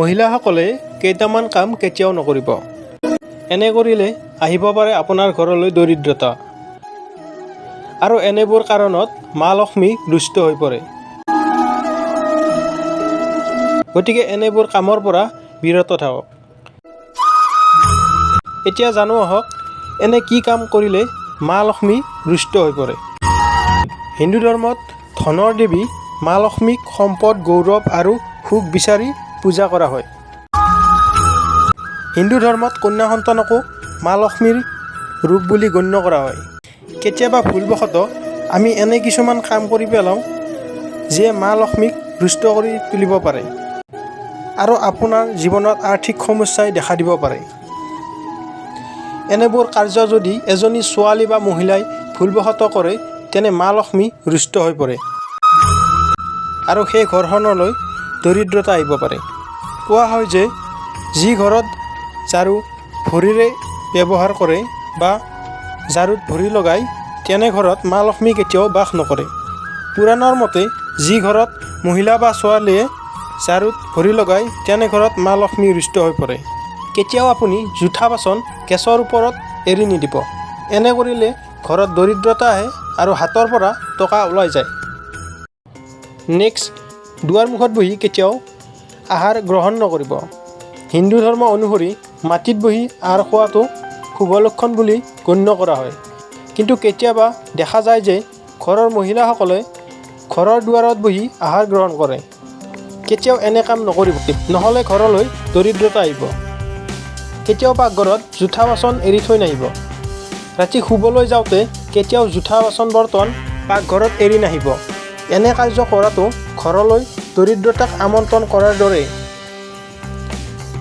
মহিলাসকলে কেইটামান কাম কেতিয়াও নকৰিব। এনে কৰিলে আহিব পাৰে আপোনাৰ ঘৰলৈ দৰিদ্ৰতা আৰু এনেবোৰ কাৰণত মা লক্ষ্মী ৰুষ্ট হৈ পৰে। গতিকে এনেবোৰ কামৰ পৰা বিৰত থাকক। এতিয়া জানো আহক, এনে কি কাম কৰিলে মা লক্ষ্মী ৰুষ্ট হৈ পৰে। হিন্দু ধৰ্মত ধনৰ দেৱী মা লক্ষ্মীক সম্পদ, গৌৰৱ আৰু সুখ বিচাৰি পূজা কৰা হয়। হিন্দু ধৰ্মত কন্যা সন্তানকো মা লক্ষ্মীৰ ৰূপ বুলি গণ্য কৰা হয়। কেতিয়াবা ভুলবশতঃ আমি এনে কিছুমান কাম কৰি পেলাওঁ, যিয়ে মা লক্ষ্মীক ৰুষ্ট কৰি তুলিব পাৰে আৰু আপোনাৰ জীৱনত আৰ্থিক সমস্যাই দেখা দিব পাৰে। এনেবোৰ কাৰ্য যদি এজনী ছোৱালী বা মহিলাই ভুলবশতঃ কৰে, তেনে মা লক্ষ্মী ৰুষ্ট হৈ পৰে আৰু সেই ঘৰখনলৈ দৰিদ্ৰতা আহিব পাৰে। কোৱা হয় যে যি ঘৰত ঝাড়ু ভৰিৰে ব্যৱহাৰ কৰে বা ঝাড়ুত ভৰি লগায়, তেনে ঘৰত মা লক্ষ্মী কেতিয়াও বাস নকৰে। পুৰাণৰ মতে যি ঘৰত মহিলা বা ছোৱালীয়ে ঝাড়ুত ভৰি লগায়, তেনে ঘৰত মা লক্ষ্মী ৰুষ্ট হৈ পৰে। কেতিয়াও আপুনি জুঠা বাচন গেছৰ ওপৰত এৰি নিদিব। এনে কৰিলে ঘৰত দৰিদ্ৰতা আহে আৰু হাতৰ পৰা টকা ওলাই যায়। নেক্সট, দুৱাৰমুখত বহি কেতিয়াও আহাৰ গ্ৰহণ নকৰিব। হিন্দু ধৰ্ম অনুসৰি মাটিত বহি আহাৰ খোৱাটো শুভ লক্ষণ বুলি গণ্য কৰা হয়। কিন্তু কেতিয়াবা দেখা যায় যে ঘৰৰ মহিলাসকলে ঘৰৰ দুৱাৰত বহি আহাৰ গ্ৰহণ কৰে। কেতিয়াও এনে কাম নকৰিব, নহ'লে ঘৰলৈ দৰিদ্ৰতা আহিব। কেতিয়াও পাকঘৰত জুঠা বাচন এৰি থৈ নাহিব। ৰাতি শুবলৈ যাওঁতে কেতিয়াও জুঠা বাচন বৰ্তন পাকঘৰত এৰি নাহিব। এনে কাৰ্য কৰাটো ঘৰলৈ দৰিদ্ৰতাক আমন্ত্ৰণ কৰাৰ দৰেই।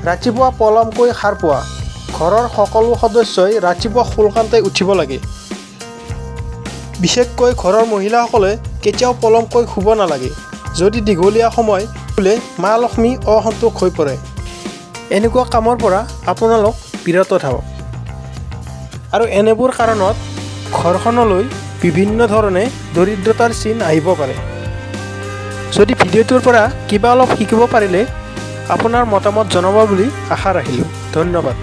ৰাতিপুৱা পলমকৈ সাৰ পোৱা। ঘৰৰ সকলো সদস্যই ৰাতিপুৱা সোনকালে উঠিব লাগে। বিশেষকৈ ঘৰৰ মহিলাসকলে কেতিয়াও পলমকৈ শুব নালাগে। যদি দীঘলীয়া সময় শুলে মা লক্ষ্মী অসন্তোষ হৈ পৰে। এনেকুৱা কামৰ পৰা আপোনালোক বিৰত থাকক। আৰু এনেবোৰ কাৰণত ঘৰখনলৈ বিভিন্ন ধৰণে দৰিদ্ৰতাৰ চিন আহিব পাৰে। যদি ভিডিঅ'টোৰ পৰা কিবা অলপ শিকিব পাৰিলে আপোনাৰ মতামত জনাব বুলি আশা ৰাখিলোঁ। ধন্যবাদ।